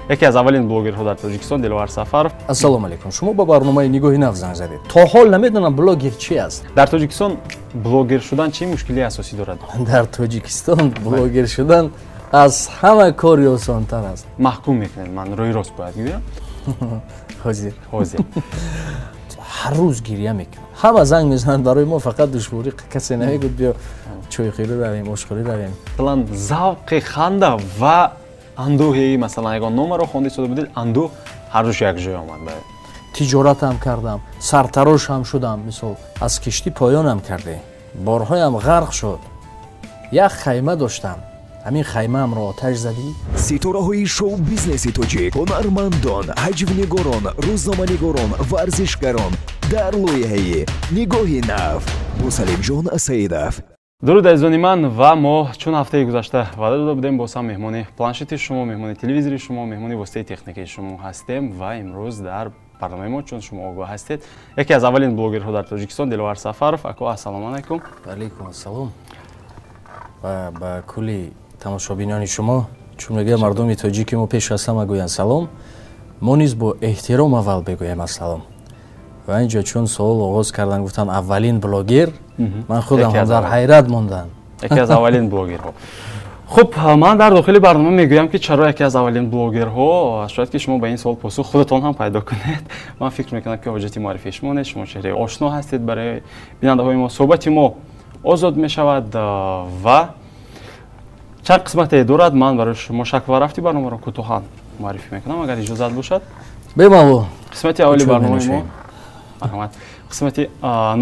Яке аз аввалин блогерҳо дар Тоҷикистон Диловар Сафаров. Ассалому алайкум. Шумо ба барномаи Нигоҳи нав занг задед. То ҳол намедонам блогер чи аст. Дар Тоҷикистон блогер шудан чӣ мушкилии асосӣ дорад? Дар Тоҷикистон блогер шудан аз ҳама кори осонтар аст. Маҳкум мекунед, ман рӯи рост бояд гӯям. Ҳозир. Ҳозир. Ҳар рӯз гиря мекунам. Ҳама занг мезананд барои мо, фақат душворӣ касе намегӯяд биё чойхӯрӣ равем, ошхӯрӣ равем. Масалан, завқи ханда ва андӯҳи, масалан, ягон номаро хонда истода будед, андӯҳ ҳар душ якҷоя омад. Тиҷоратам кардам, сартарошам шудам, мисол аз киштӣ поёнам кардем, борҳоям ғарқ шуд. Як хайма доштам, ҳамин хаймаамро оташ задӣ. Ситораҳои шоу-бизнеси тоҷик, ҳунармандон, ҳаҷвнигорон, рӯзноманигорон, варзишгарон дар лоиҳаи Нигоҳи нав бо Салимҷон Саидов. Дуруд, азизони ман, ва мо чун ҳафтаи гузашта ваъда дода будем, боз ҳам меҳмони планшети шумо, меҳмони телевизори шумо, меҳмони воситаи техникаи шумо ҳастем. Ва имрӯз дар барномаи мо, чун шумо огоҳ ҳастед, яке аз аввалин блогерҳо дар Тоҷикистон Диловар Сафаров. Ако, ассалому алайкум. Алайкум ассалом. Ва ба кулли тамошобинони шумо, чун мегӯяд мардуми тоҷики мо пеш аз ҳама гӯянд салом, мо низ бо эҳтиром аввал бегӯем ассалом. Ва инҷо чун суол оғоз кардан, гуфтанд аввалин блогер, ман худам ҳам дар ҳайрат мондам. Яке аз аввалин блогерҳо. Хуб, ман дар дохили барнома мегӯям ки чаро яке аз аввалин блогерҳо, шояд ки шумо ба ин суол посух худатон ҳам пайдо кунед. Ман фикр мекунам ки ҳоҷати муаррифии шумо нест, шумо чеҳраи ошно ҳастед барои бинандаҳои мо. Суҳбати мо озод мешавад ва чанд қисмате дорад. Ман барои шумо шакл ва рафти барномаро кӯтоҳан муаррифӣ мекунам, агар иҷозат бошад. Бемалол. Қисмати аввали барномаи мо, марҳамат, қисмати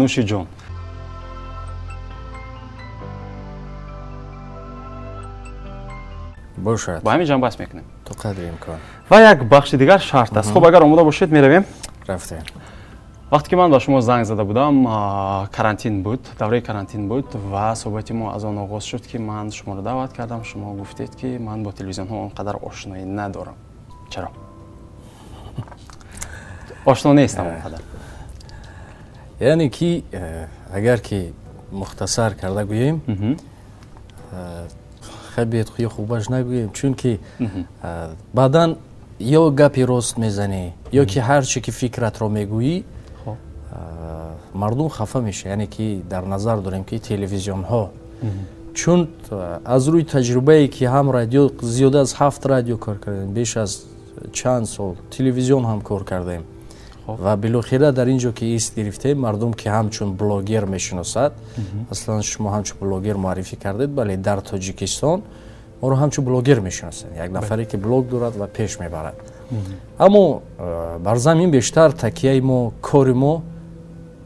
нӯши ҷон. Бошад. Ба ҳамин ҷанбаст мекунем. То қадри имкон. Ва як бахши дигар шарт аст. Хуб, агар омода бошед, меравем. Рафтем. Вақте ки ман ба шумо занг зада будам, карантин буд, давраи карантин буд ва суҳбати мо аз он оғоз шуд, ки ман шуморо даъват кардам. Шумо гуфтед, ки ман бо телевизионҳо он қадар ошноӣ надорам. Чаро? Ошно нестам он қадар. Яъне ки агар ки мухтасар карда гӯем, хай ё хубаш нагӯем, чунки баъдан ё гапи рост мезанӣ, ё ки ҳар чи ки фикратро мегӯӣ, мардум хафа мешавад. Яъне ки дар назар дорем ки телевизионҳо, чун аз рӯи таҷрибае ки ҳам радио, зиёда аз 7 радио кор кардем, беш аз чанд сол телевизион ҳам кор кардем ва билохира дар ин ҷо ки ист гирифтем, мардум ки ҳамчун блогер мешиносад, аслан шумо ҳамчун блогер муаррифӣ кардед, бале, дар Тоҷикистон моро ҳамчун блогер мешиносанд, як нафаре ки блог дорад ва пеш мебарад. Аммо бар замин бештар такияи мо, кори мо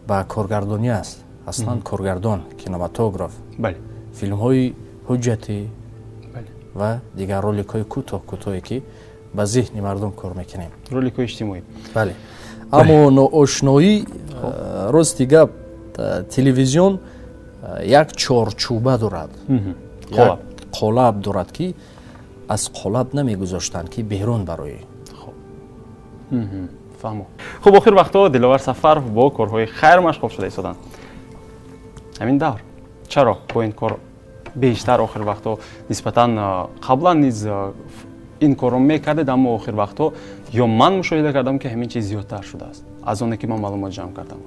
ба коргардонӣ аст. Аслан коргардон, кинематограф, филмҳои ҳуҷҷатӣ ва дигар роликҳои кӯтоҳ кӯтоҳе ки ба зеҳни мардум кор мекунем, роликҳои иҷтимоӣ. Бале. Аммо ноошноӣ, рости гап, телевизион як чорчӯба дорад, як қолаб дорад, ки аз қолаб намегузоштанд ки берун бароӣ. Фаҳмо. Хуб, охир вақтҳо Диловар Сафаров бо корҳои хайр машғул шуда истоданд. Ҳамин давр чаро бо ин кор бештар охир вақтҳо, нисбатан қаблан низ ин корро мекардед, аммо охир вақтҳо ё ман мушоҳида кардам, ки ҳамин чиз зиёдтар шудааст аз оне ки ман маълумот ҷамъ кардам.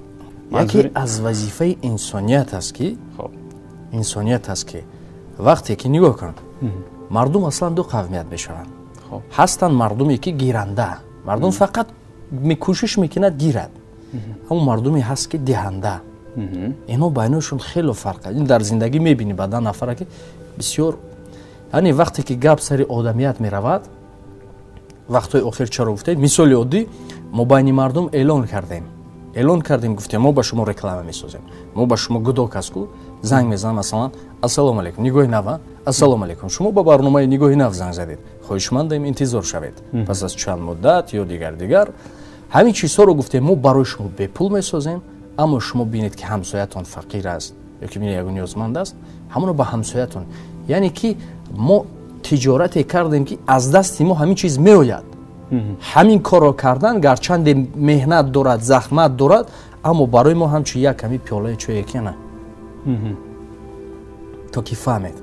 Яке аз вазифаи инсоният аст, ки инсоният аст, ки вақте ки нигоҳ кун, мардум аслан ду қавмият мешаванд. Ҳастанд мардуме ки гиранда, мардум фақат кӯшиш мекунад гирад, аммо мардуме ҳаст ки диҳанда. Инҳо байнашон хеле фарқ аст. Ин дар зиндагӣ мебинӣ баъдан нафаре ки бисёр, яъне вақте ки гап сари одамият меравад, вақтҳои охир чаро гуфтем, мисоли оддӣ, мо байни мардум эълон кардем, эълон кардем, гуфтем мо ба шумо реклама месозем, мо ба шумо гудок аст ку, занг мезанам, масалан, ассалому алайкум, Нигоҳи нав, ассалому алайкум, шумо ба барномаи Нигоҳи нав занг задед, хоҳишмандем интизор шавед. Пас аз чанд муддат ё дигар дигар ҳамин чизҳоро гуфтем, мо барои шумо бепул месозем, аммо шумо бинед ки ҳамсоятон фақир аст ё ки бинед ягон ниёзманд аст, ҳамонро ба ҳамсоятон. Яъне ки мо тиҷорате кардем, ки аз дасти мо ҳамин чиз меояд. Ҳамин корро кардан гарчанде меҳнат дорад, заҳмат дорад, аммо барои мо ҳамчун як ҳамин пиёлаи чое ки на, то ки фаҳмед.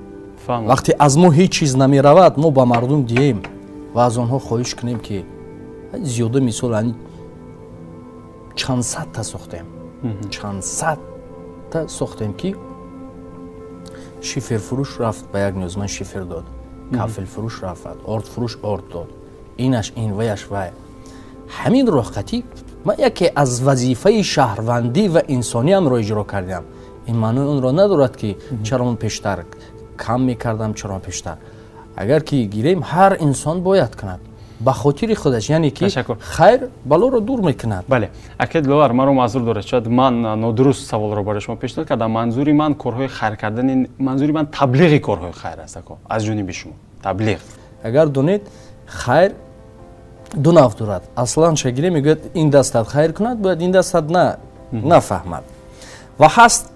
Вақте аз мо ҳеҷ чиз намеравад, мо ба мардум диҳем. Ва аз онҳо хоҳиш кунем, ки зиёда мисол чанд садта сохтем, чанд садта сохтем, ки шиферфурӯш рафт ба як ниёзманд шифер дод, кафелфурӯш рафт, ордфурӯш орд дод, инаш ин, ваяш вай. Ҳамин роҳқатӣ ман яке аз вазифаи шаҳрвандӣ ва инсониамро иҷро кардам. Ин маънои онро надорад, ки чаро ман пештар кам мекардам, чаро ман пештар. Агар ки гирем, ҳар инсон бояд кунад ба хотири худаш, яъне ки хайр балоро дур мекунад. Бале, ака Диловар, маро маъзур доред, шояд ман нодуруст саволро барои шумо пешниҳод кардам. Манзури ман корҳои хайр кардани, манзури ман таблиғи корҳои хайр аст, ако, аз ҷониби шумо таблиғ. Агар донед, хайр ду нав дорад. Аслан шагире мегӯяд, ин дастат хайр кунад, бояд ин дастат нафаҳмад. Ва ҳаст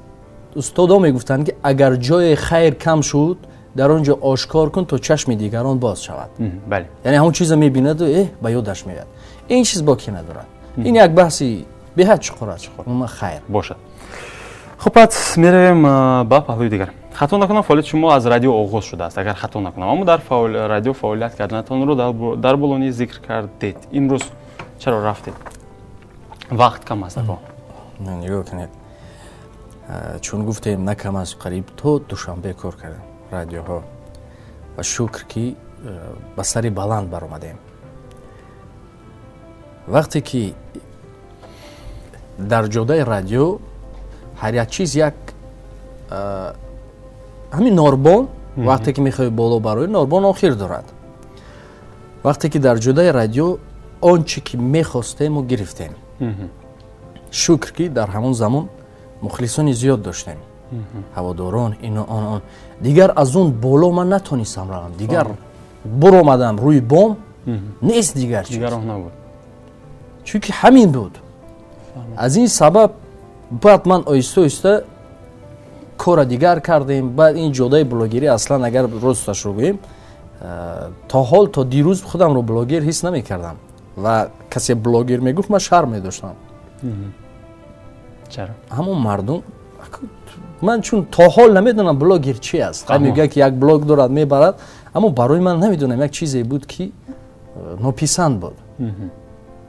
устодо мегуфтанд, ки агар ҷои хайр кам шуд, дар он ҷо ошкор кун, то чашми дигарон боз шавад. Яъне ҳамон чиза мебинаду ба ёдаш меояд. Ин чиз боки надорад. Ин як баҳси беҳад чуқур аст. Умуман хайр бошад. Хуб, пас меравем ба паҳлӯи дигар. Хато накунам, фаъолияти шумо аз радио оғоз шудааст, агар хато накунам, аммо дар радио фаъолият карданатонро дар боло низ зикр кардед. Имрӯз чаро рафтед? Вақт кам аст, ако. Нигоҳ кунед, чун гуфтем, на кам аст, қариб то Душанбе кор кардем радиоҳо ва шукр, ки ба сари баланд баромадем. Вақте ки дар ҷодаи радио ҳар як чиз як ҳамин норбон, вақте ки мехоҳӣ боло барои, норбон охир дорад. Вақте ки дар ҷодаи радио он чӣ ки мехостему гирифтем, шукр, ки дар ҳамон замон мухлисони зиёд доштем, ҳаводорон, ину он он. Дигар аз он боло ман натонистам равам, дигар буромадам рӯи бом, нест дигар чиз, чунки ҳамин буд. Аз ин сабаб баъд ман оҳиста оҳиста кора дигар кардем. Баъд ин ҷодаи блогерӣ, аслан агар росташро гӯем, то ҳол, то дирӯз худамро блогер ҳис намекардам ва касе блогер мегуфт, ман шарм медоштам. Ҳамон мардум, ман чун то ҳол намедонам блогер чи аст. Мегӯяд, ки як блог дорад, мебарад, аммо барои ман намедонам, як чизе буд, ки нописанд буд,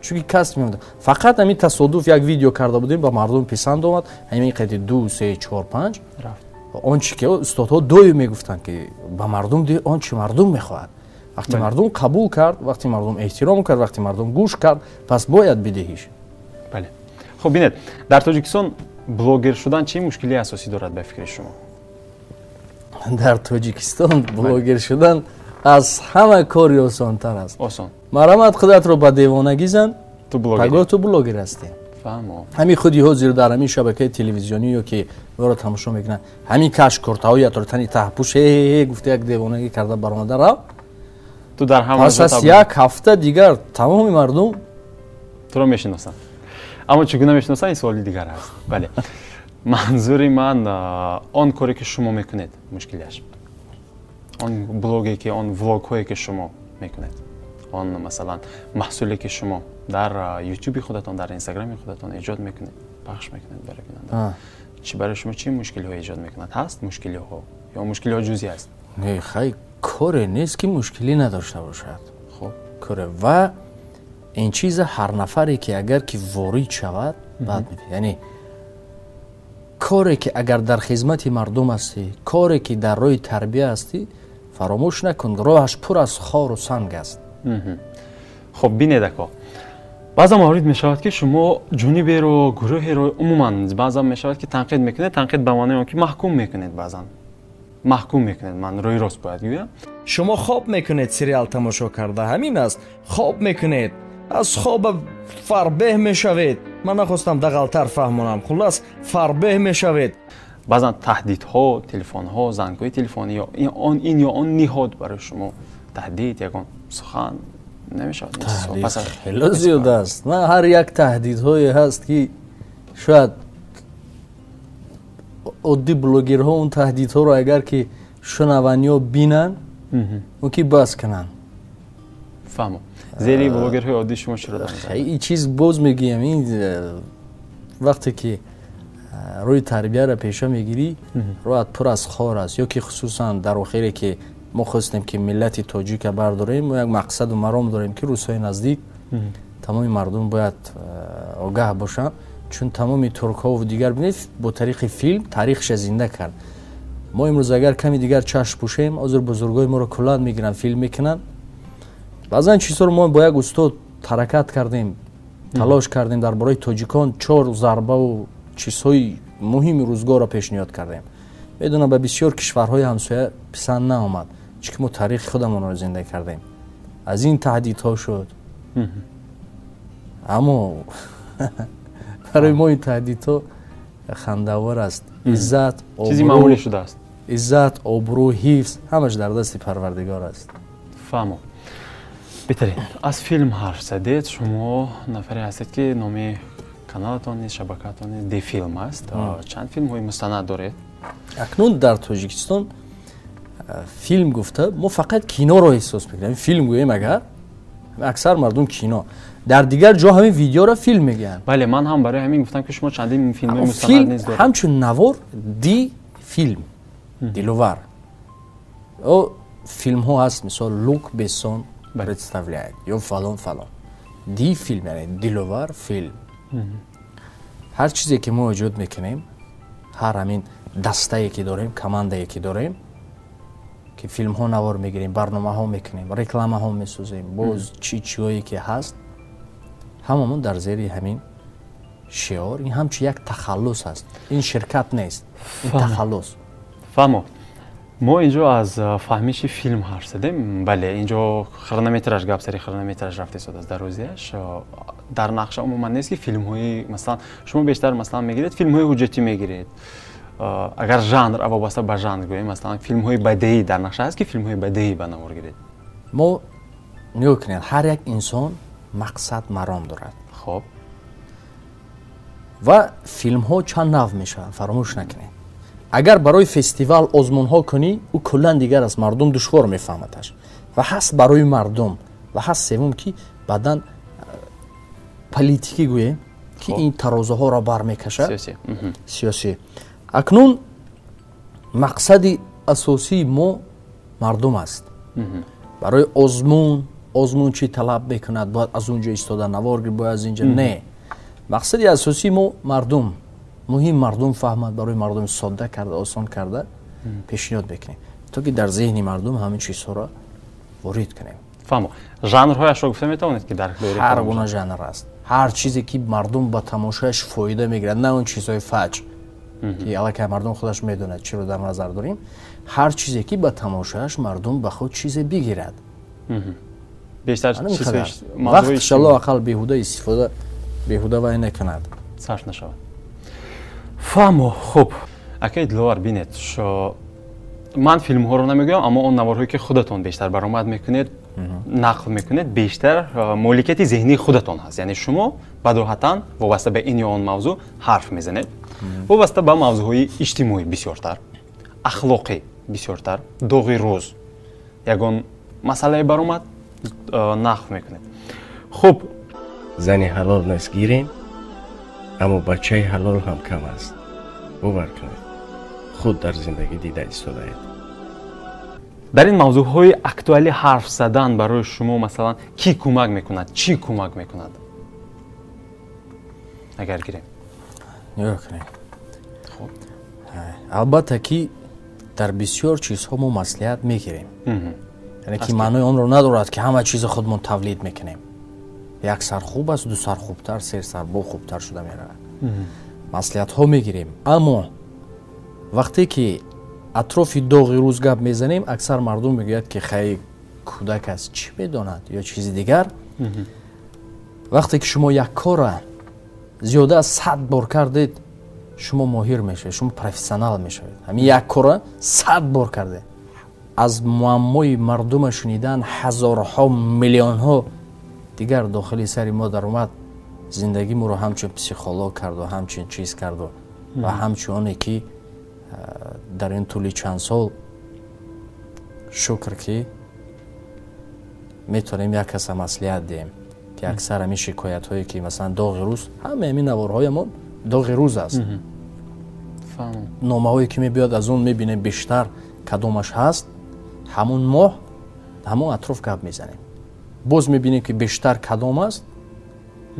чунки кас меомад. Фақат ҳамин тасодуф як видео карда будем, ба мардум писанд омад, ҳамин қади ду, се, чор, панҷ. Он чи ки устодҳо доим мегуфтанд, ки ба мардум диҳ он чи мардум мехоҳад. Вақте мардум қабул кард, вақте мардум эҳтиром кард, вақте мардум гӯш кард, пас бояд бидиҳиш. Бале. Хуб, бинед, дар Тоҷикистон блогер шудан чӣ мушкилии асосӣ дорад ба фикри шумо? Дар Тоҷикистон блогер шудан аз ҳама кори осонтар аст. Осон. Марҳамат, худатро ба девонагӣ зан, пагоҳ ту блогер ҳастӣ. Ҳамин худи ҳозир дар ҳамин шабакаи телевизионӣ ё ки моро тамошо мекунанд, ҳамин каш куртаҳоятро тани таҳпӯш гуфта, як девонагӣ карда баромада рав, ту дар ҳама пас аз як ҳафта дигар тамоми мардум туро мешиносанд. Аммо чӣ гуна мешиносанд, ин суоли дигар аст. Бале, манзури ман он коре, ки шумо мекунед, мушкилиаш он блоге, ки он влогҳое, ки шумо мекунед, он масалан маҳсуле, ки шумо дар ютуби худатон, дар инстаграми худатон эҷод мекунед, пахш мекунед барои бинанда, чӣ барои шумо чӣ мушкилиҳо эҷод мекунад? Ҳаст мушкилиҳо ё мушкилиҳо ҷузъи аст? Не, хай, коре нест, ки мушкилӣ надошта бошад. Хуб. Коре ва ин чиза ҳар нафаре, ки агар ки ворид шавад, баъд, яъне коре, ки агар дар хизмати мардум ҳастӣ, коре, ки дар роҳи тарбия ҳастӣ, фаромӯш накун, роҳаш пур аз хору санг аст. Хуб, бинед, ако, баъзан маврид мешавад, ки шумо ҷониберо, гурӯҳеро, умуман баъзан мешавад, ки танқид мекунед. Танқид ба маънои он, ки маҳкум мекунед, баъзан маҳкум мекунед, ман рӯи рост бояд гӯям. Шумо хоб мекунед, сериал тамошо карда, ҳамин аст, хоб мекунед, аз хоба фарбеҳ мешавед. Ман нахостам дағалтар фаҳмонам, хуллас, фарбеҳ мешавед. Баъзан таҳдидҳо, телефонҳо, зангҳои телефонӣ ё ин ё он ниҳод барои шумо таҳдид, ягон сухан намешавад? Хело зиёд аст. Ман ҳар як таҳдидҳое ҳаст, ки шояд оддӣ блогерҳо он таҳдидҳоро агар ки шунаванд ё бинанд, мумкин бас кунанд. Фаҳмо. Зери блогерҳои оддӣ шумо чиро дар ин чиз боз мегӯям, ин вақте ки рӯи тарбияро пеша мегирӣ, роҳат пур аз хор аст, ё ки хусусан дар охире, ки Мо хостем, ки миллати тоҷика бардорем. Мо як мақсаду маром дорем, ки рӯзҳои наздик тамоми мардум бояд огаҳ бошанд, чун тамоми туркҳову дигар, бинед, бо тариқи филм таърихша зинда кард. Мо имрӯз агар ками дигар чашм пӯшем, ҳозир бузургои моро куллан мегиранд, филм мекунанд. Баъзан чизҳоро мо бо як устод ҳаракат кардем, талош кардем, дар бораи тоҷикон чор зарбаву чизҳои муҳими рӯзгорро пешниҳод кардем. Медонам, ба бисёр кишварҳои ҳамсоя писанд наомад, чунки мо таърихи худамонро зинда кардем. Аз ин таҳдидҳо шуд, аммо барои мо ин таҳдидҳо хандаовар аст. Иззат, чизи маъмулӣ шудааст. Иззат, обрӯ, ҳифз, ҳамаш дар дасти Парвардигор аст. Фаҳмо, беҳтарин. Аз филм ҳарф задед. Шумо нафаре ҳастед, ки номи каналатон низ, шабакаатон низ Дефилм аст. Чанд филмҳои мустанад доред? Акнун дар Тоҷикистон филм гуфта мо фақат киноро эҳсос мекунем. Филм гӯем агар, аксар мардум кино. Дар дигар ҷо ҳамин видеоро филм мегӯянд. Бале, ман ҳам барои ҳамин гуфтам, ки шумо чандин филмҳои мустанад низ доред. Ҳамчун навор ди филм Диловар, о филмҳо ҳаст, мисол, Люк Бессон представляет ё фалон фалон. Ди филм, яъне Диловар филм. Ҳар чизе ки мо эҷод мекунем, ҳар ҳамин дастае ки дорем, командае ки дорем, ки филмҳо навор мегирем, барномаҳо мекунем, рекламаҳо месозем, боз чӣ чиҳое ки ҳаст, ҳамамон дар зери ҳамин шиор. Ин ҳамчун як тахаллус аст, ин ширкат нест, ин тахаллус. Фаҳмо. Мо инҷо аз фаҳмиши филм ҳарф задем. Бале, инҷо хронометраж, гап сари хронометраж рафта истодааст. Дар рӯзияш дар нақша умуман нест, ки филмҳои, масалан, шумо бештар, масалан, мегиред филмҳои ҳуҷҷатӣ мегиред. Агар жанр, вобаста ба жанр гӯем, масалан, филмҳои бадеӣ дар нақша ҳаст, ки филмҳои бадеӣ ба навор гиред? Мо, нигоҳ кунед, ҳар як инсон мақсад, маром дорад. Ва филмҳо чанд нав мешаванд, фаромӯш накунед. Агар барои фестивал, озмунҳо кунӣ, ӯ куллан дигар аст, мардум душвор мефаҳмадаш. Ва ҳаст барои мардум, ва ҳаст севум, ки баъдан политикӣ гӯем, ки ин тарозаҳоро бармекашад, сиёсӣ. Акнун мақсади асосии мо мардум аст. Барои озмун, озмун чӣ талаб мекунад? Бояд аз он ҷо истода навор гир, бояд аз инҷа. Не, мақсади асосии мо мардум. Муҳим мардум фаҳмад, барои мардум содда карда, осон карда пешниҳод мекунем, то ки дар зеҳни мардум ҳамин чизҳоро ворид кунем. Фаҳмо. Жанрҳояшро гуфта метавонед, ки дар ҳар гуна жанр аст, ҳар чизе ки мардум ба тамошояш фоида мегирад, на он чизҳои фаҷ, ки аллакай мардум худаш медонад, чиро дар назар дорем. Ҳар чизе ки ба тамошояш мардум ба худ чизе бигирад. Бештар вақт иншаллоҳ ақал беҳуда истифода, беҳуда вай накунад, сарф нашавад. Фаҳмо. Хуб, акаи Диловар, бинед, ман филмҳоро намегӯям, аммо он наворҳое, ки худатон бештар баромад мекунед, нақл мекунед, бештар моликияти зеҳнии худатон ҳаст, яъне шумо бадоҳатан вобаста ба ин ё он мавзӯъ ҳарф мезанед, вобаста ба мавзӯъҳои иҷтимоӣ бисёртар, ахлоқӣ бисёртар, доғи рӯз, ягон масъалае баромад, нақл мекунед. Хуб. Зани ҳалол нест, гирем, аммо бачаи ҳалол ҳам кам аст. Бовар кунед, худ дар зиндагӣ дида истодаед. Дар ин мавзӯъҳои актуалӣ ҳарф задан барои шумо, масалан, кӣ кӯмак мекунад, чӣ кӯмак мекунад, агар гирем? Нигоҳ кунед, албатта ки дар бисёр чизҳо мо маслиҳат мегирем, яъне ки маънои онро надорад, ки ҳама чизи худмон тавлид мекунем. Як сар хуб аст, ду сар хубтар, се сар бо хубтар шуда меравад. Маслиҳатҳо мегирем, аммо вақте ки атрофи доғи рӯз гап мезанем, аксар мардум мегӯяд, ки хай, кӯдак аст, чӣ медонад ё чизи дигар. Вақте ки шумо як кора зиёда аз 100 бор кардед, шумо моҳир мешавед, шумо профессионал мешавед. Ҳамин як кора 100 бор кардед, аз муаммои мардума шунидан ҳазорҳо, миллионҳо дигар дохили сари мо даромад. Зиндагӣ моро ҳамчун психолог карду, ҳамчун чиз карду ва ҳамчун оне ки дар ин тӯли чанд сол, шукр, ки метавонем як каса маслиҳат диҳем, ки аксар ҳамин шикоятҳое ки, масалан, доғи рӯз, ҳамаи ҳамин наворҳоямон доғи рӯз аст. Номаҳое ки мебиёд, аз он мебинем, бештар кадомаш ҳаст. Ҳамон моҳ ҳамон атроф гап мезанем. Боз мебинем, ки бештар кадом аст.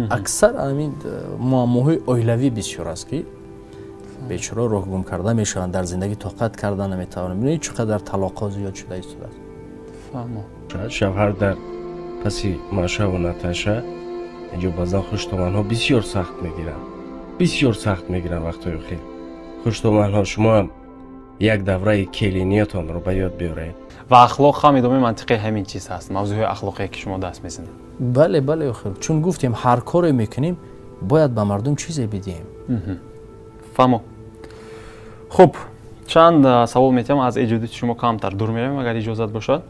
Аксар ҳамин муаммоҳои оилавӣ бисёр аст, ки бечора роҳ гум карда мешаванд, дар зиндагӣ тоқат карда наметавонанд. Бинед, чӣ қадар талоқҳо зиёд шуда истодааст. Шавҳар дар паси Машаву Наташа инҷо баъзан хуштоманҳо бисёр сахт мегиранд, бисёр сахт мегиранд. Вақтҳои охир хуштоманҳо, шумо ҳам як давраи келиниятонро ба ёд биёред. Ва ахлоқ ҳам идомаи мантиқии ҳамин чиз ҳаст, мавзӯи ахлоқие, ки шумо даст мезанед. Бале, бале, охир чун гуфтем, ҳар коре мекунем, бояд ба мардум чизе бидиҳем. Фаҳмо. Хуб, чанд савол метиҳам, аз эҷодияти шумо камтар дур меравем, агар иҷозат бошад.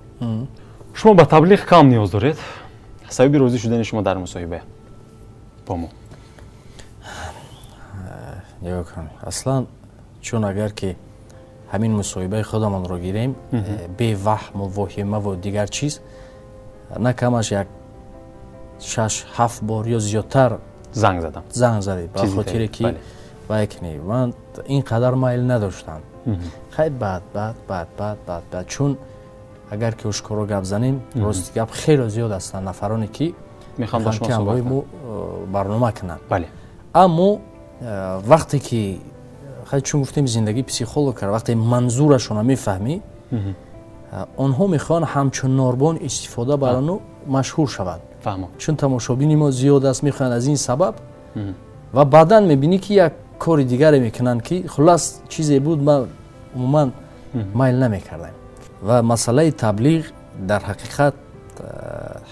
Шумо ба таблиғ кам ниёз доред. Сабаби розӣ шудани шумо дар мусоҳиба бо мо? Нигоҳ кун, аслан чун агар ки ҳамин мусоҳибаи худамонро гирем, беваҳму воҳимаву дигар чиз, на камаш як 6-7 бор ё зиёдтар занг задам. Занг задед ба хотире ки вай кунӣ. Ман ин қадар майл надоштам. Хай, баъд баъд баъд баъд баъд баъд, чун агар ки ошкоро гап занем, рости гап, хеле зиёд ҳастанд нафароне, ки мехоҳанд ки ҳамроҳи мо барнома кунанд. Аммо вақте ки хай, чун гуфтем, зиндагӣ психолог кард, вақте манзурашонро мефаҳмӣ, онҳо мехоҳанд ҳамчун норбон истифода барану машҳур шаванд, чун тамошобини мо зиёд аст, мехоҳанд аз ин сабаб. Ва баъдан мебинӣ, ки як кори дигаре мекунанд, ки хуллас чизе буд, ман умуман майл намекардам. Ва масъалаи таблиғ дар ҳақиқат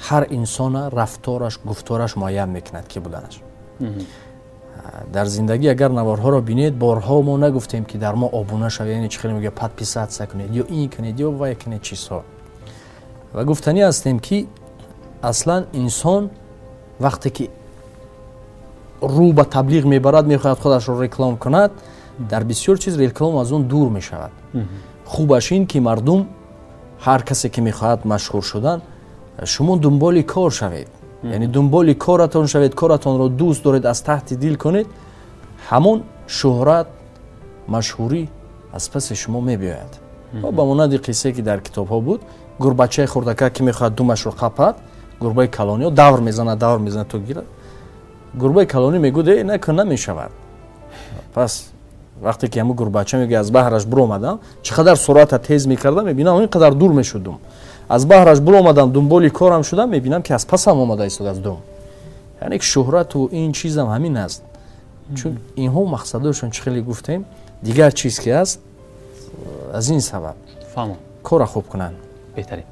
ҳар инсона рафтораш, гуфтораш муайян мекунад, ки буданаш дар зиндагӣ. Агар наворҳоро бинед, борҳо мо нагуфтем, ки дар мо обуна шавед, яъне чӣ хеле мегӯяд, подписаться кунед ё ин кунед ё вай кунед, чизҳо. Ва гуфтанӣ ҳастем, ки аслан инсон вақте ки рӯ ба таблиғ мебарад, мехоҳад худашро реклам кунад, дар бисёр чиз реклам аз он дур мешавад. Хубаш ин, ки мардум, ҳар касе ки мехоҳад машҳур шудан, шумо дунболи кор шавед, яъне дунболи коратон шавед, коратонро дӯст доред, аз таҳти дил кунед, ҳамон шӯҳрат, машҳурӣ аз паси шумо мебиёяд. Ба монанди қиссае, ки дар китобҳо буд, гурбачаи хурдака, ки мехоҳад думашро қапад, гурбаи калониё давр мезанад, давр мезанад, то гирад. Гурбаи калонӣ мегӯяд: «Э, накун, намешавад». Пас вақте ки ҳамун гурбача мегӯяд: «Аз баҳраш буромадам, чӣ қадар суръата тез мекардам, мебинам, ин қадар дур мешудум, аз баҳраш буромадам, дунболи корам шудам, мебинам, ки аз пасам омада истодааст дум». Яъне ки шӯҳрату ин чизам ҳамин аст, чун инҳо мақсадошон, чӣ хеле гуфтем, дигар чиз ки аст, аз ин сабаб кора хуб кунанд. Беҳтарин,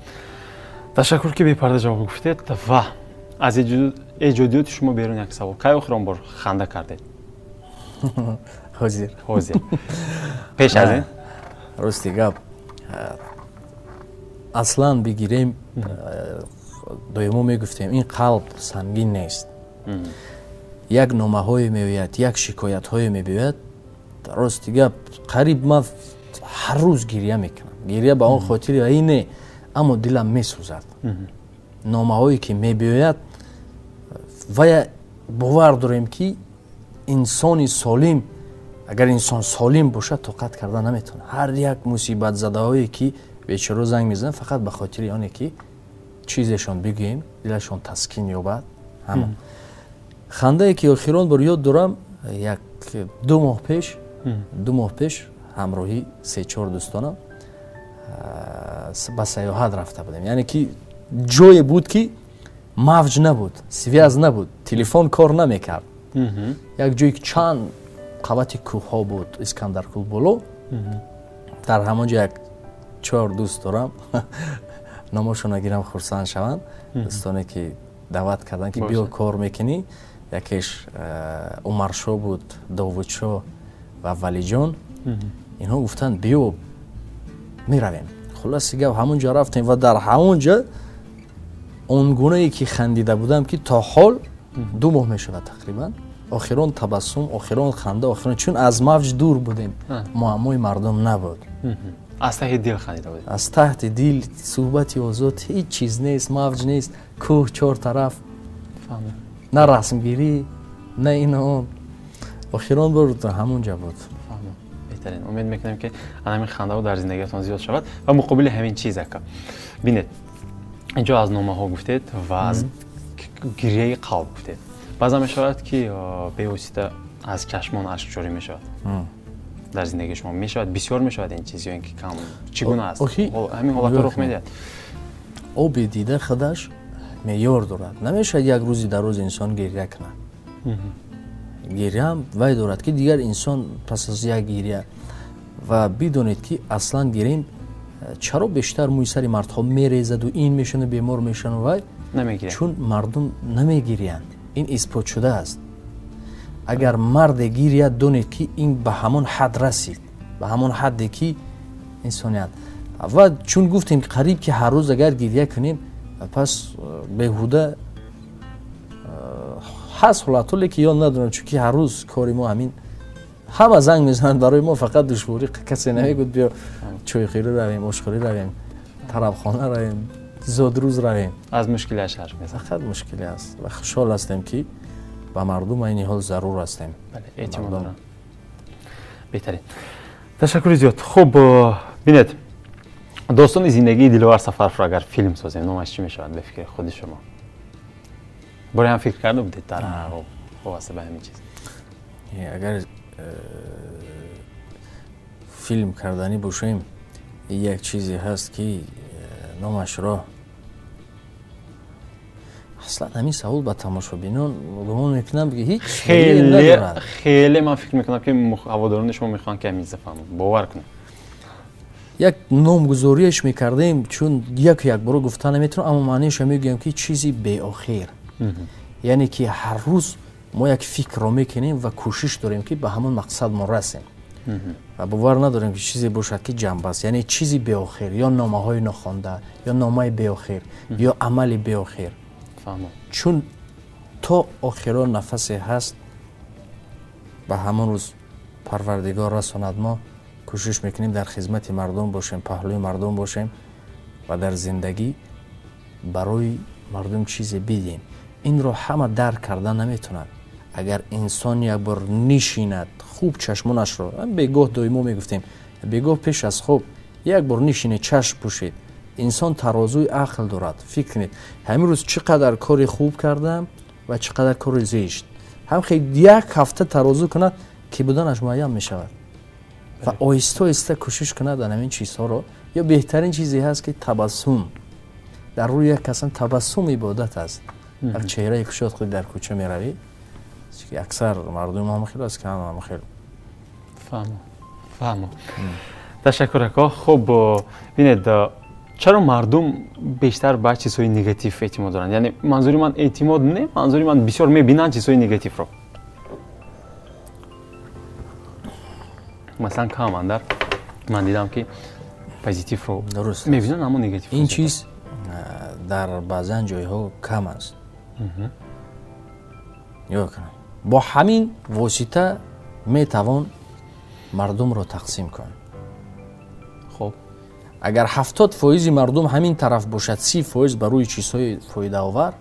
ташаккур, ки бепарда ҷавоб гуфтед. Ва аз эҷодиёти шумо берун як савол: кай охирон бор ханда кардед? Ҳозир. Ҳозир. Пеш аз ин? Рости гап, аслан бигирем, доимо мегуфтем, ин қалб сангин нест. Як номаҳое меояд, як шикоятҳое мебиёяд, рости гап, қариб ман ҳар рӯз гирья мекунам. Гирья ба он хотири ин не, аммо дилам месӯзад. Номаҳое ки мебиёяд, вая бовар дорем, ки инсони солим, агар инсон солим бошад, тоқат карда наметавонад. Ҳар як мусибатзадаҳое ки бечоро занг мезананд, фақат ба хотири оне ки чизешон бигӯем, дилашон таскин ёбад. Ҳама хандае ки охирон бор ёд дорам, як 2 моҳ пеш, 2 моҳ пеш ҳамроҳи се-чор дӯстонам ба сайёҳат рафта будем. Яъне ки ҷое буд, ки мавҷ набуд, связь набуд, телефон кор намекард. Як ҷое, ки чанд қабати кӯҳҳо буд, Искандаркӯл боло. Дар ҳамон ҷо як чор дӯст дорам, номошонро гирам, хурсанд шаванд, дӯстоне ки даъват карданд, ки биё, кор мекунӣ. Якеш Умаршо буд, Довудшо ва Валиҷон. Инҳо гуфтанд: «Биё, меравем». Хулоси гап, ҳамон ҷо рафтем ва дар ҳамон ҷо он гунае ки хандида будам, ки то ҳол 2 моҳ мешавад тақрибан, охирон табассум, охирон ханда, охирон, чун аз мавҷ дур будем, муаммои мардум набуд. Аз таҳти дил хандида будед. Аз таҳти дил, суҳбати озод, ҳеҷ чиз нест, мавҷ нест, кӯҳ чор тараф, на расмгирӣ, на ин он. Охирон бор ҳамон ҷа буд. Беҳтарин. Умед мекунем, ки ҳамин хандаҳо дар зиндагиатон зиёд шавад ва муқобили ҳамин чиз, ака. Бинед, инҷо аз номаҳо гуфтед ва аз гирияи қалб гуфтед. Баъзан мешавад, ки бевосита аз чашмон ашк ҷорӣ мешавад. Дар зиндагии шумо мешавад, бисёр мешавад ин чиз ё ин ки кам? Чӣ гуна аст? Ҳамин ҳолатҳо рух медиҳад? Оби дида худаш меъёр дорад. Намешавад як рӯзи дароз инсон гиря кунад. Гиряам вай дорад, ки дигар инсон пас аз як гиря, ва бидонед, ки аслан гирем, чаро бештар мӯи сари мардҳо мерезаду ин мешану бемор мешану вай, чун мардум намегириянд. Ин исбот шудааст. Агар марде гирияд, донед, ки ин ба ҳамон ҳад расид, ба ҳамон ҳадде ки инсоният. Ва чун гуфтем, қариб ки ҳар рӯз агар гиря кунем, пас беҳуда ҳаст ҳолатҳо, лекин ёд надорам, чунки ҳар рӯз кори мо ҳамин, ҳама занг мезананд барои мо, фақат душворӣ касе намегӯд биё чойхӯрӣ равем, ошхӯрӣ равем, тарабхона равем, зодрӯз равем. Аз мушкилиаш ҳарф мезанад. Фақат мушкилӣ аст ва хушҳол ҳастем, ки ба мардум айни ҳол зарур ҳастем. Эътимод дорам. Беҳтарин, ташаккури зиёд. Хуб, бинед, достони зиндагии Диловар Сафаровро агар филм созем, номаш чӣ мешавад ба фикри худи шумо? Боре ҳам фикр карда будед дар вобаста ба ҳамин чиз? Агар филм карданӣ бошем, як чизе ҳаст, ки номашро аслан ҳамин савол ба тамошобинон гумон мекунам, ки ҳеҷ хеле хеле, ман фикр мекунам, ки ҳаводорони шумо мехоҳанд, ки ҳамин чиза фаҳманд, бовар кунед. Як номгузориаш мекардем, чун яку якбора гуфта наметавонам, аммо маъниашро мегӯям, ки чизи беохир, яъне ки ҳар рӯз мо як фикрро мекунем ва кӯшиш дорем, ки ба ҳамон мақсад мо расем, ва бовар надорем, ки чизе бошад, ки ҷанбаст, яъне чизи беохир, ё номаҳои нохонда, ё номаи беохир, ё амали беохир, чун то охиро нафасе ҳаст, ба ҳамон рӯз Парвардигор расонад, мо кӯшиш мекунем дар хизмати мардум бошем, паҳлӯи мардум бошем ва дар зиндагӣ барои мардум чизе бидиҳем. Инро ҳама дарк карда наметавонад. Агар инсон як бор нишинад, хуб чашмонашро, бегоҳ доимо мегуфтем, бегоҳ пеш аз хоб як бор нишинед, чашм пӯшед, инсон тарозуи ақл дорад. Фикр кунед, ҳамин рӯз чӣ қадар кори хуб кардам ва чӣ қадар кори зишт. Ҳам хел як ҳафта тарозу кунад, ки буданаш муайян мешавад ва оҳиста оҳиста кӯшиш кунад ҳамин чизҳоро. Ё беҳтарин чизе ҳаст, ки табассум дар рӯи як касан, табассум ибодат аст. Як чеҳраи кушод худ дар кӯча меравӣ, аксар мардум ҳам хел аст, ки ҳама хел. Фаҳмо, ташаккур, ака. Хуб, бинед, чаро мардум бештар ба чизҳои негатив эътимод доранд? Яъне манзури ман эътимод не, манзури ман бисёр мебинанд чизҳои негативро. Масалан, кам андар ман дидам, ки позитивро мебинанд, аммо негатив. Ин чиз дар баъзан ҷойҳо кам аст. Нигоҳ кунам, бо ҳамин восита метавон мардумро тақсим кун. Хуб, агар 70% мардум ҳамин тараф бошад, 30% ба рӯи чизҳои фоидаовар,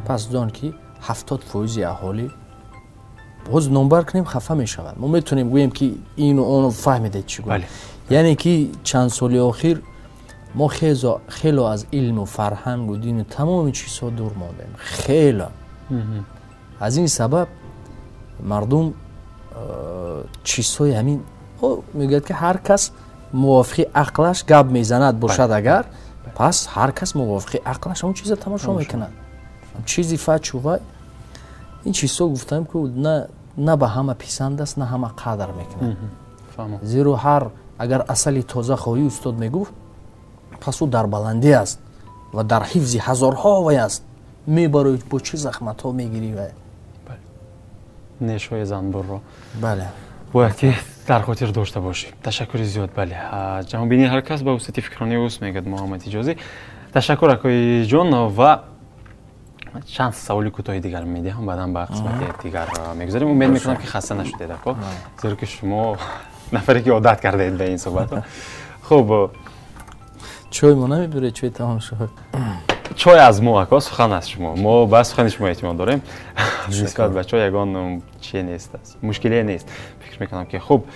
пас дон, ки 70% аҳолӣ боз номбар кунем, хафа мешавад. Мо метавонем гӯем, ки ину ону, фаҳмидед чӣ гуна. Яъне ки чанд соли охир мо хело аз илму фарҳангу дину тамоми чизҳо дур мондем, хело. Аз ин сабаб мардум чизҳои ҳамин мегӯяд, ки ҳар кас мувофиқи ақлаш гап мезанад бошад, агар пас ҳар кас мувофиқи ақлаш он чиза тамошо мекунад, чизи фачу вай. Ин чизҳо, гуфтам ку, на ба ҳама писанд аст, на ҳама қадр мекунад, зеро ҳар агар асали тоза хоҳӣ, устод мегуфт, пас ӯ дар баландӣ аст ва дар ҳифзи ҳазорҳо вай аст, мебарои, бо чӣ захматҳо мегирӣ вай. Нешҳои занбурро бале бояд ки дар хотир дошта бошӣ. Ташаккури зиёд. Бале, ҷаҳонбинии ҳар кас ба вусъати фикрони ӯст, мегӯяд Муҳаммад Ҳиҷозӣ. Ташаккур, акои ҷон. Ва чанд саволи кӯтоҳи дигар медиҳам, баъдан ба қисмати дигар мегузарем. Умед мекунам, ки хаста нашудед, ако, зеро ки шумо нафаре, ки одат кардаед ба ин суҳбатҳо. Хуб. Чой мо намебиред? Чой тамом шуд. Чой аз мо, ако, сухан аз шумо. Мо ба сухани шумо эътимод дорем. Нисбат ба чой ягон чие нест, мушкилие нест, фикр мекунам, ки хуб.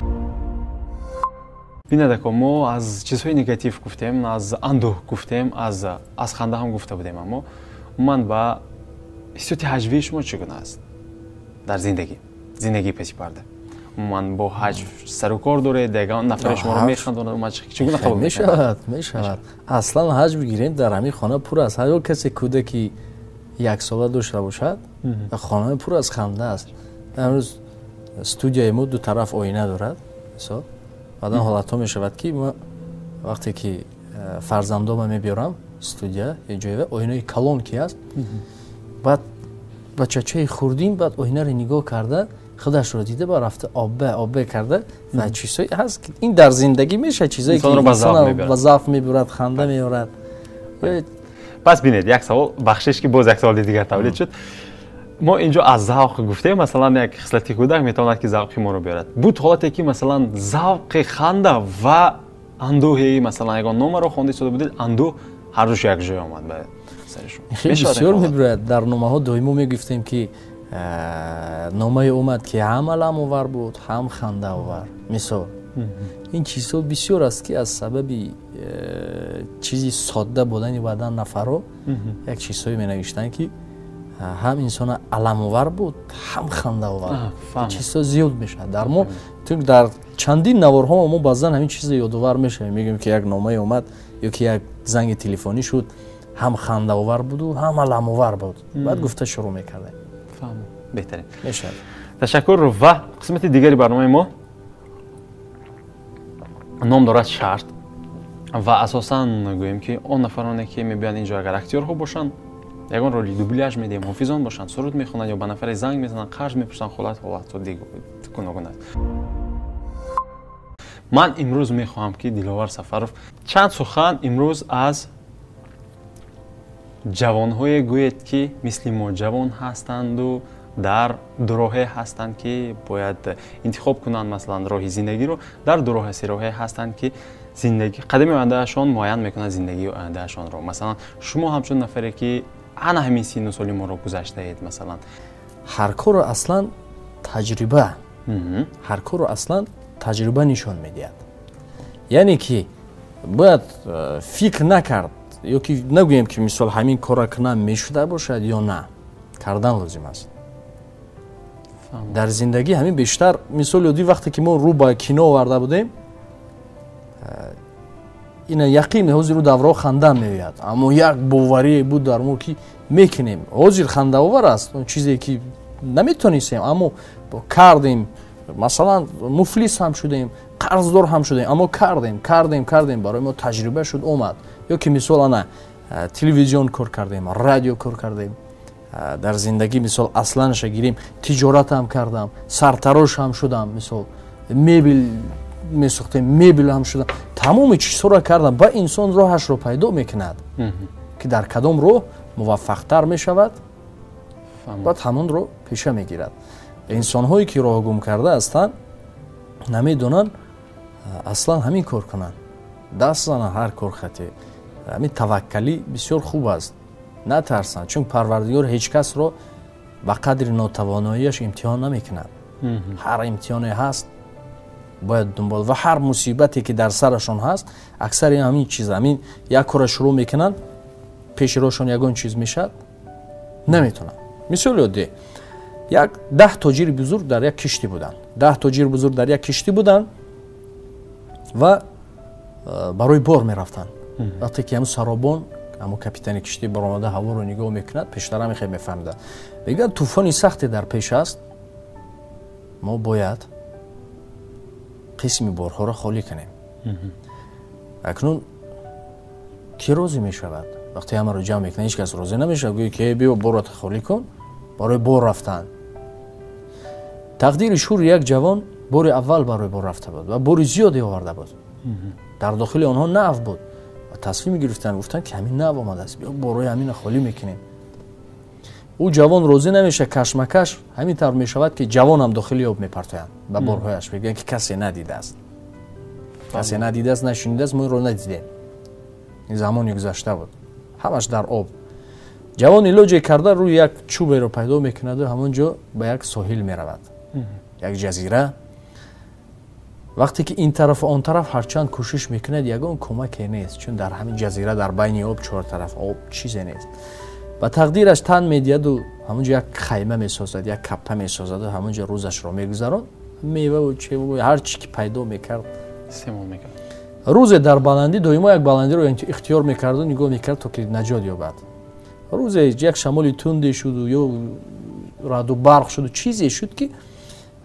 Бинандако, мо аз чизҳои негатив гуфтем, аз андӯҳ гуфтем, аз ханда ҳам гуфта будем, аммо умуман ба ҳиссиёти ҳаҷвии шумо чӣ гуна аст дар зиндагӣ, зиндагии паси парда? Умуман бо ҳаҷв сару кор доред, ягон нафаре шуморо механдонад, умуман чӣ гуна қабул мешавад? Мешавад. Аслан ҳаҷв гирем, дар ҳамин хона пур аст. Ҳар касе кӯдаки яксола дошта бошад, хона пур аз ханда аст. Имрӯз студияи мо ду тараф оина дорад. Мисол, баъдан ҳолатҳо мешавад, ки ма вақте ки фарзандома мебиёрам студия, ё ҷое оинаи калон ки аст, баъд бачачаи хурдин баъд оинаро нигоҳ карда, худашро дида, ба рафта обе обе карда ва чизҳое ҳаст, ки ин дар зиндагӣ мешавад, чизое ки инсонро ба завқ мебурад, ханда меорад. Пас бинед, як савол, бахшиш ки боз як саволи дигар тавлид шуд. Мо инҷо аз завқ гуфтем, масалан, як хислати кӯдак метавонад ки завқи моро биёрад. Буд ҳолате ки, масалан, завқи ханда ва андӯҳи, масалан, ягон номаро хонда истода будед, андӯҳ ҳар душ якҷоя омад ба сари шумо? Хеле бисёр мебирояд. Дар номаҳо доимо мегуфтем, ки номае омад, ки ҳам аламовар буд, ҳам хандаовар. Мисол, ин чизҳо бисёр аст, ки аз сабаби чизи содда будани баъдан нафарҳо як чизҳое менавиштанд, ки ҳам инсона аламовар буд, ҳам хандаовар. Чизҳо зиёд мешавад. Дар мо дар чандин наворҳо мо баъзан ҳамин чизро ёдовар мешавем, мегӯем, ки як номае омад ё ки як занги телефонӣ шуд, ҳам хандаовар буду, ҳам аламовар буд. Баъд гуфта шурӯъ мекардем. Беҳтарин. Мешавад. Ташаккур. Ва қисмати дигари барномаи мо ном дорад «Шарт», ва асосан гӯем, ки он нафароне, ки мебиёянд инҷо, агар актёрҳо бошанд, ягон роли дубляж медиҳем, ҳофизон бошанд, суруд мехонанд ё ба нафаре занг мезананд, қарз мепурсанд, ҳолатҳо гуногун аст. Ман имрӯз мехоҳам, ки Диловар Сафаров чанд сухан имрӯз аз ҷавонҳое гӯед, ки мисли мо ҷавон ҳастанду дар дуроҳе ҳастанд, ки бояд интихоб кунанд, масалан, роҳи зиндагиро, дар дуроҳе сероҳе ҳастанд, ки зиндагӣ қадами ояндаашон муайян мекунад зиндагии ояндаашонро. Масалан, шумо ҳамчун нафаре, ки ана ҳамин сину соли моро гузаштаед, масалан. Ҳар корро аслан таҷриба, ҳар корро аслан таҷриба нишон медиҳад. Яъне ки бояд фикр накард ё ки нагӯем, ки мисол ҳамин корро кунам, мешуда бошад ё на, кардан лозим аст. Дар зиндагӣ ҳамин бештар. Мисоли оддӣ, вақте ки мо рӯ ба кино оварда будем, ина яқин ҳозир ӯ давраҳо хандам меояд, аммо як боварие буд дар мо, ки мекунем. Ҳозир хандаовар аст он чизе, ки наметонистем, аммо кардем. Масалан, муфлис ҳам шудем, қарздор ҳам шудем, аммо кардем, кардем, кардем, барои мо таҷриба шуд, омад. Ё ки мисол ана телевизион кор кардем, радио кор кардем. Дар зиндагӣ, мисол, асланаша гирем, тиҷорат ҳам кардам, сартарош ҳам шудам, мисол, мебел месохтем, мебел ҳам шудам, тамоми чизҳоро кардам. Ба инсон роҳашро пайдо мекунад, ки дар кадом роҳ муваффақтар мешавад, баъд ҳамонро пеша мегирад. Инсонҳое, ки роҳ гум карда ҳастанд, намедонанд аслан ҳамин кор кунанд, даст зананд ҳар кор хате. Ҳамин таваккалӣ бисёр хуб аст, натарсанд, чун Парвардигор ҳеҷ касро ба қадри нотавоноияш имтиҳон намекунад. Ҳар имтиҳоне ҳаст, бояд дунбол, ва ҳар мусибате, ки дар сарашон ҳаст, аксари ҳамин чиз, ҳамин як кора шурӯъ мекунанд, пеши роҳшон ягон чиз мешавад, наметонанд. Мисоли оддӣ, як 10 тоҷири бузург дар як киштӣ буданд, 10 тоҷири бузург дар як киштӣ буданд ва барои бор мерафтанд. Вақте ки ҳамун саробон, ҳамун капитани киштӣ баромада ҳаворо нигоҳ мекунад, пештара мехе мефаҳмиданд, мегӯяд: «Тӯфони сахте дар пеш аст, мо бояд қисми борҳоро холӣ кунем». Акнун кӣ розӣ мешавад? Вақте ҳамаро ҷамъ мекунад, ҳеҷ кас розӣ намешавад, гӯё ки биё, борро холӣ кун барои бор рафтан. Тақдири шури як ҷавон бори аввал барои бор рафта буд ва бори зиёде оварда буд. Дар дохили онҳо нав буд ва тасмим гирифтанд, гуфтанд, ки ҳамин нав омадааст, биё, борои ҳамина холӣ мекунем. Ӯ ҷавон розӣ намешавад. Кашмакаш ҳамин тавр мешавад, ки ҷавонам дохили об мепартоянд ба борҳояш, мегӯянд, ки касе надидааст, касе надидааст, нашунидааст, мо инро надидем, ин замони гузашта буд, ҳамаш дар об. Ҷавон илоҷе карда, рӯи як чӯберо пайдо мекунаду ҳамон ҷо ба як соҳил меравад, як ҷазира. Вақте ки ин тараф ва он тараф ҳарчанд кӯшиш мекунад, ягон кӯмаке нест, чун дар ҳамин ҷазира дар байни об чор тараф об чизе нест. Ба тақдираш тан медиҳаду ҳамунҷо як хайма месозад, як каппа месозаду ҳамунҷо рӯзашро мегузаронд. Меваву чеву ҳар чи ки пайдо мекард истеъмол мекард. Рӯзе дар баландӣ доимо як баландиро ихтиёр мекарду нигоҳ мекард то ки наҷот ёбад. Рӯзе як шамоли тунде шуду ё раъду барқ шуду чизе шуд ки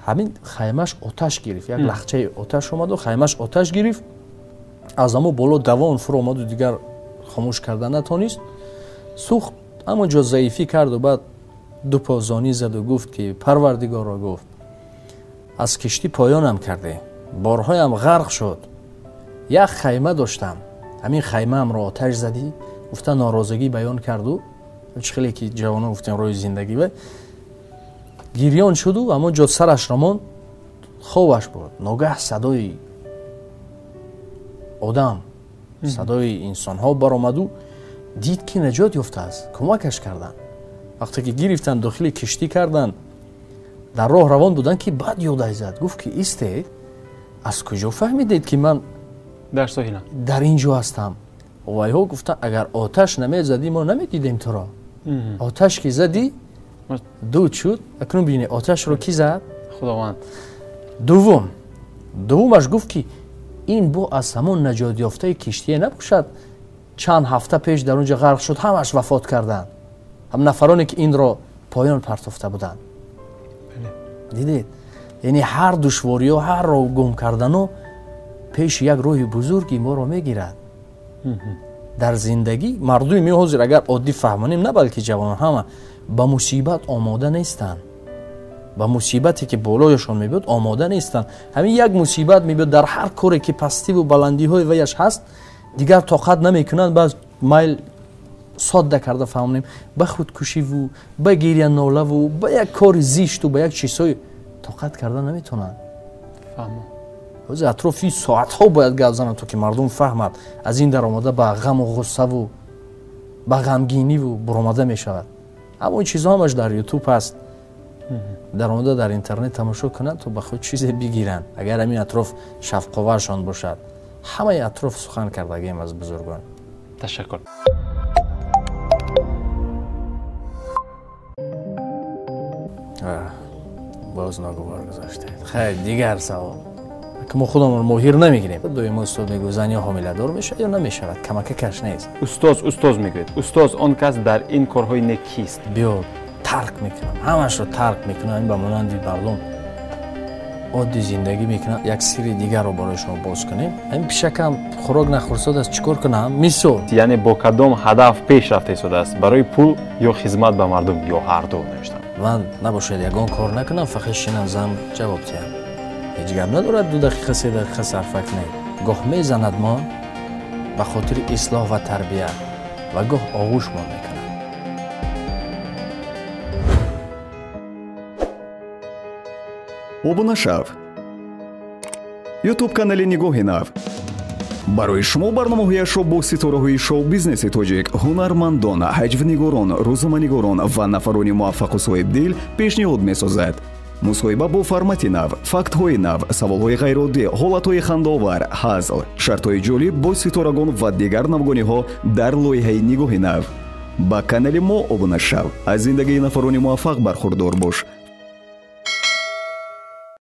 ҳамин хаймаш оташ гирифт. Як лахчаи оташ омаду хаймаш оташ гирифт. Аз ҳамо боло давон фуромаду дигар хомӯш карда натонист. Сӯхт, ҳамон ҷо заифӣ карду баъд ду по зонӣ заду гуфт ки Парвардигорро гуфт аз киштӣ поёнам карде, борҳоям ғарқ шуд, як хайма доштам, ҳамин хаймаамро оташ задӣ. Гуфта норозигӣ баён карду чӣ хеле ки ҷавонон гуфтем роҳи зиндагӣ ва гирён шуду ҳамон ҷо сарашро монд, хобаш бурд. Ногаҳ садои одам, садои инсонҳо баромаду дид ки наҷот ёфтааст, кӯмакаш карданд. Вақте ки гирифтанд дохили киштӣ карданд, дар роҳ равон буданд ки баъд ёдай зад, гуфт ки истед, аз куҷо фаҳмидед ки ман дар соҳилам, дар ин ҷо ҳастам? Вайҳо гуфтанд агар оташ намезадӣ мо намедидем туро. Оташ ки задӣ дуд шуд. Акнун бинед оташро ки зад? Худованд. Дуввумаш гуфт ки ин бо аз ҳамон наҷотёфтаи киштие набошад, чанд ҳафта пеш дар он ҷо ғарқ шуд, ҳамаш вафот карданд, ҳам нафароне ки инро поён партофта буданд. Дидед, яъне ҳар душвориё, ҳар роҳ гум кардану пеши як роҳи бузурги моро мегирад. Дар зиндагӣ мардуми мо ҳозир агар оддӣ фаҳмонем, на балки ҷавонон ҳама ба мусибат омода нестанд, ба мусибате ки болояшон мебиёд омода нестанд. Ҳамин як мусибат мебиёд дар ҳар коре ки пастиву баландиҳои ваяш ҳаст, дигар тоқат намекунанд. Баъз майл содда карда фаҳмонем, ба худкушиву ба гирянолаву ба як кори зишту ба як чизҳои тоқат карда наметавонанд. Ҳозир атрофи соатҳо бояд гап занам то ки мардум фаҳмад. Аз ин даромада ба ғаму ғуссаву ба ғамгиниву буромада мешавад. Аммо ин чизҳо ҳамаш дар ютуб ҳаст, даромада дар интернет тамошо кунанд то ба худ чизе бигиранд. Агар ҳамин атроф шафқоваршон бошад. Ҳамаи атроф сухан кардагием аз бузургон. Ташаккур. Боз ногувор гузаштед. Хайр, дигар савол. Ки мо худамон моҳир намегирем. Доимо устод мегӯяд зан ё ҳомиладор мешавад ё намешавад, камака каш нест. Устоз мегӯяд. Устоз он кас дар ин корҳои нек кист? Биё тарк мекунам, ҳамашро тарк мекунам, ин ба монанди мардум оддӣ зиндагӣ мекунам. Як сирри дигарро барои шумо боз кунем. Ҳамин пишакам хӯрок нахӯрсодааст, чӣ кор кунам? Мисол. Яъне бо кадом ҳадаф пеш рафта истодааст? Барои пул ё хизмат ба мардум ё ҳар ду навиштам. Ман набошад ягон кор накунам, фақат шинам зан ҷавоб диҳам. Ҳеҷ гап надорад, 2 дақиқа 3 дақиқа сарфа кунед. Гоҳ мезанад мо ба хотири ислоҳ ва тарбия ва гоҳ оғӯшмон мекунад. Обуна шав. Ютуб канали Нигоҳи нав. Барои шумо барномаҳояшро бо ситораҳои шоу-бизнеси тоҷик, ҳунармандон, ҳаҷвнигорон, рӯзноманигорон ва нафарони муваффақу соҳибдил пешниҳод месозад. Мусоҳиба бо формати нав, фактҳои нав, саволҳои ғайриоддӣ, ҳолатҳои хандаовар, ҳазл, шартҳои ҷолиб бо ситорагон ва дигар навгониҳо дар лоиҳаи Нигоҳи нав. Ба канали мо обуна шав, аз зиндагии нафарони муваффақ бархурдор бош.